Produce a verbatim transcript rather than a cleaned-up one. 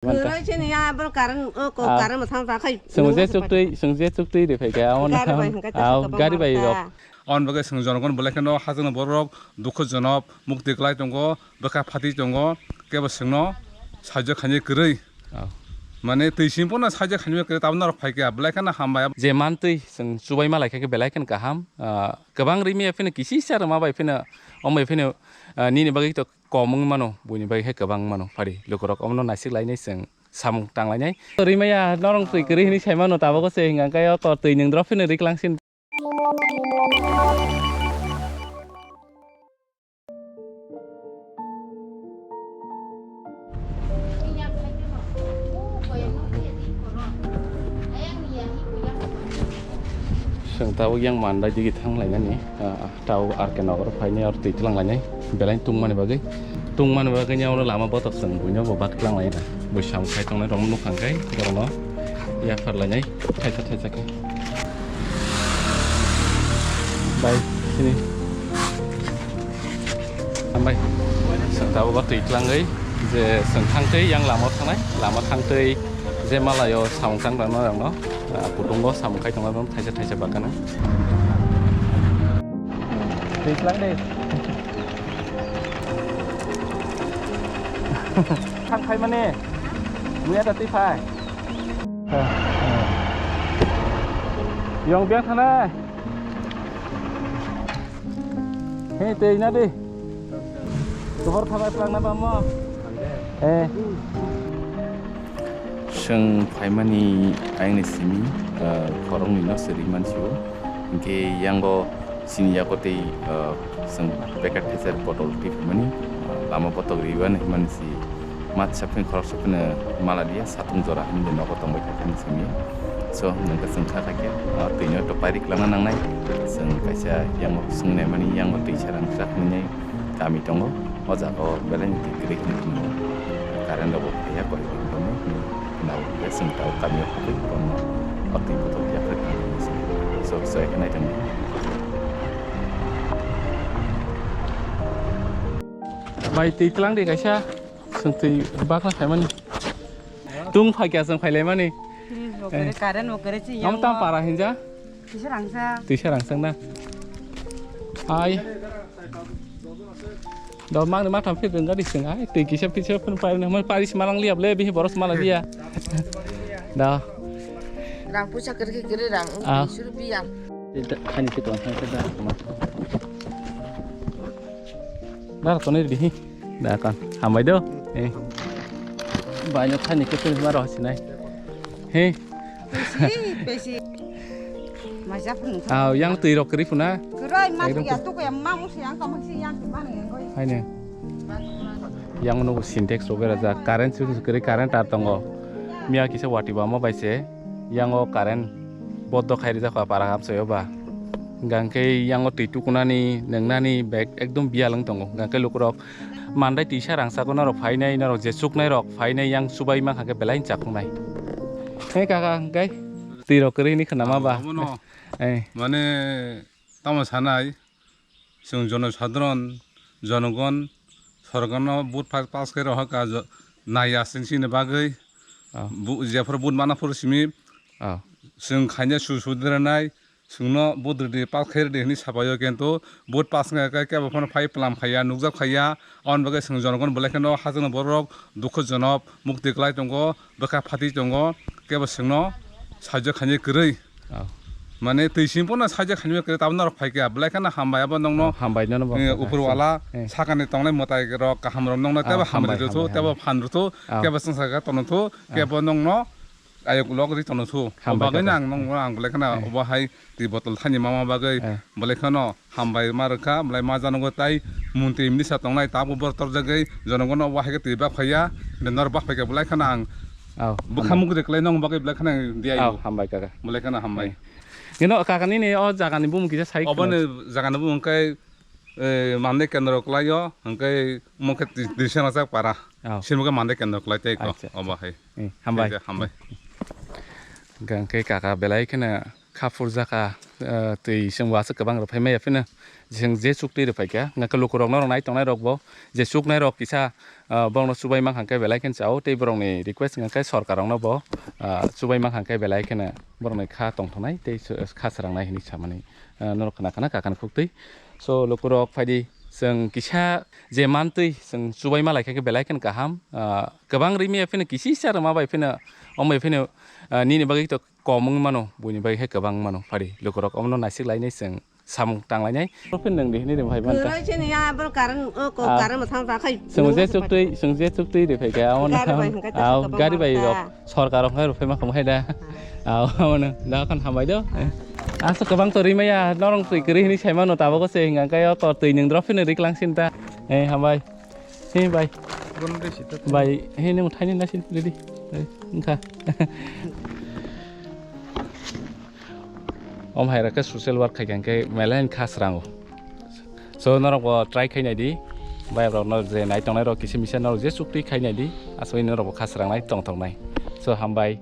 Kwrwi chini ya, abro current, o ko Ah. Current mwthang ta khai. Chwng je chukti, chwng je chukti de phai kha, amo na. Gari bai hwnkhe Ah, tesa gari bai kwbangma rok. Kha. On bagwi chwng jonogon belai kheno hajwkno borok dukhu jonok mukti kwlai tongo, bwkha phati tongo, kebo chwngno sahajyo khainai kwrwi. Ah. Mane twi simi pono sahajyo khainai kwrwi, tabuk norok phai kha, belai kheno hambai. Je mantwi chwng chubai ma lai kha khe belai kheno kaham. Ah, kwbang rimi ya phino kisi sa rwma bai phino, omo bai phino, ah, nini bagwi to kom wng mano, buini bagwi khe kwbang mano phari. Lukurok omono naisik lainai chwng samung tang lainai. Rimaya norong twi kwrwi hinwi sai mano, tabuk se hinga khe o tor twi nwng drop phino ri klangsin. Chwng tabuk yang mandai digi thang lainani, ah, tabuk R K Nagar phainai, aro twi tlang lainai, belai tungmani bagwi. Tungmani bagwi ni oro lama botok chwng buino bo bak tlang laina. Bo samung khai tongnai rok nukha khe, borokno yaphar lainai, thaisa thaisa khe. Bai, sini. Hambai. Chwng tabuk twi tlangwi je chwng thangtwi yang lama thangnai, lama thangtwi je malaio samung tang rwna rokno, ah, kutungo samung khai tongna rok thaisa thaisa bakano. Twi tlang de. Thang khai mani. Buya da twi phai. Yong biang thanai. Hei, tei na di. Tubor thabai plangna bamo. Eh. Chwng phaimani ayangni simi, ah, khoroknwi no siri mansio. Hinkhe yango sini yago tei, ah, chwng packet theser bottle twi phaimani, ah, lama botok riwani himani si. Mat sapni khorok sapni mala dia satung jora hinwi nogo tongbai kha khe simi. So, nokha chwng kha kha khe, ah, twi no to pairi kwlangna nangnai. Chwng kaisa yango swngnai mani yango twi sarang sak hinwi kami tongo. O jaga o belai ni twi kwrwi hinwi tongo. Current rok bo phaiya koi koi tongo. Nao khe chwng tao kami o hapwi tongo. O twi botol ya khe kami simi. So, so, ekhe nai tongdi. Bai twi tlang di kaisa. Chwng twi bakla khaimani. Tung phai kya chwng phailaimani. Fridge bo kwrwi, current bo kwrwi, chini. Amo tam para hinja? Tisa rangsa. Tisa rangsa na. Ai. Do mang ma tham phit rwng gadi chwng ai. Twi kisa kisa phun pai na. Pari smalang liap le bihi boros mala dia. Da. Rang puisa kwrwi kwrwi rang. Ah. Twi suru biya. Khani se tong khani se da. Dar tonwi ridi hi. Da kan. Hambai do. Eh. Bai no khani ke tun ma ro sinai. He. Pesi, pesi. Maja phun. Ah, yang twi rok kri phuna. Krai ma Ekdom ya tu ko ya ma mu yang ka ma si yang ki ma ne goi. Hai ne. Yang no Sintex rok bera ja current su kri current tar tongo. Miya kisa wati ba mo bai se. Yang o current bodo khai rijak kha para hapsai o ba. Hingkha khe yang o twi tukunani, nwngnani bag ekdom biyal wng tongo. Hingkha khe lukurok mandai tisa rangchakgo norok phainai, norok je chuknairok phainai yang chubai mankha khe belai chaknai. Hei kaka, hingkhe twirok kwrwi hwnwi khwnama ba? Abono Eh. Mane tamo sanai, chwng jono sadharon, jonogon, sorkarno vote pa-, pass khe rohorkha, jo-, naiya chwng chini bagwi. Ah. Bu-, jephuru vote mana phuru simi, Ah. chwng khaina su su deranai, chwngno vote rwdi, pass khe rwdi hwnwi sapaio, kintu vote pass wngkha khe kebo phano phai plam khaiya, nukjak khaiya, aboni bagwi chwng jonogon belai kheno hachwkno borok dukhu jonok mukti kwlai tongo, bwkha phatwi tongo, kebo chwngno sahajyo khainai kwrwi. Oh. Mane twi simi pono sahajyo khainai kwrwi, tabuk norok phai kha, belai kheno hambai abo nokno, Oh, hambai nono bo eh, hambai. Upor wala, Eh. sakani tongnai mwtai rok kaham rok nokno Oh, tebo hambai, hambai rwthu, hambai, tebo hambai. Phan rwthu, Oh. kebo chwngsa khe tonothu, Oh. kebo nokno ayok lok ri tono thu. Hambai Bagwi kaka. Nang nong ang belai khana Eh. Obo hai twi botol thani mama bagwi Eh. belai khano hambai ma rwkha, belai ma janogo tai munti misa tongnai tabuk bor torjagwi jonogono obo hai khe twi bak phaiya, de nor bak phaikha belai khana ang Oh, bwkha hambai. Mukri kwlai nong bagwi belai khana ang diya Oh, hambai kaka. Belai khana hambai. Eh. Gino kaka nini o jagani bumung kisa sai Obo khna. Ni jagani bumung khe, eh, mande kendro kwlaio, hwnkhe mokhe twi-, twisa rangchak para. Oh. Sini mokhe mande kendro kwlai tei ko, Acha, obo acha. Hai. Eh, hambai. Tei hambai. Hwnkhe kaka belai kheno kha phurjakha. Ah, twi chwng bo aswk kwbang rwphai maya phino, chwng je chuk twi rwphaikha, hwnkhe lukurokno rok nai tongnai rokbo, je chuknai rok kisa, ah, borokno chubai mankha hwnkhe belai kheno chao, tei borokni request hwnkhe sorkarrokno bo, ah, chubai mankha hwnkhe belai kheno borokni kha tongthoknai tei kha swrangnai hinwi samani, ah, norok khna khna kakan khuktwi. So lukurok phaidi, chwng kisa je mantwi chwng chubai ma laikha khe belai kheno kaham, ah, kwbang rimi phino kisisa rwma bai phino, omo phino, ah, nini bagwi to kom wng mano, buini bagwi khe kwbang wng mano. Phari lukurok omono naisik lainai, chwng samung tang lainai. Profit nang di hini rim phai manta. Kwrwi chini ya, boro karang, o ko Ah. karang mathang ta khai. Chwng je chuk twi, chwng je chuk twi ri phai kha, omono Gari bai hwnkhe ah, kwbang gari bai manta. Rok sorkar rok hai rok phai ma kham hai da. Ah, omono da khan hambai do. Asa kwbang to rimaya, norong twi kwrwi hini sai mano, tabuk se hinga khe o ko twi nwng drop hini rik lang sin ta. Eh, hambai. He bai. Bono de sita. Bai, he nung thaini na sin ready. Eh, wngkha. Om hai rok khe social work khai khe melain kha srango. So norok bo try khai nai di. Bai rok no je nai tongnai rok kisi misa norok je chukti khai nai di. Asoi norok bo kha srangnai tongthoknai. So hambai.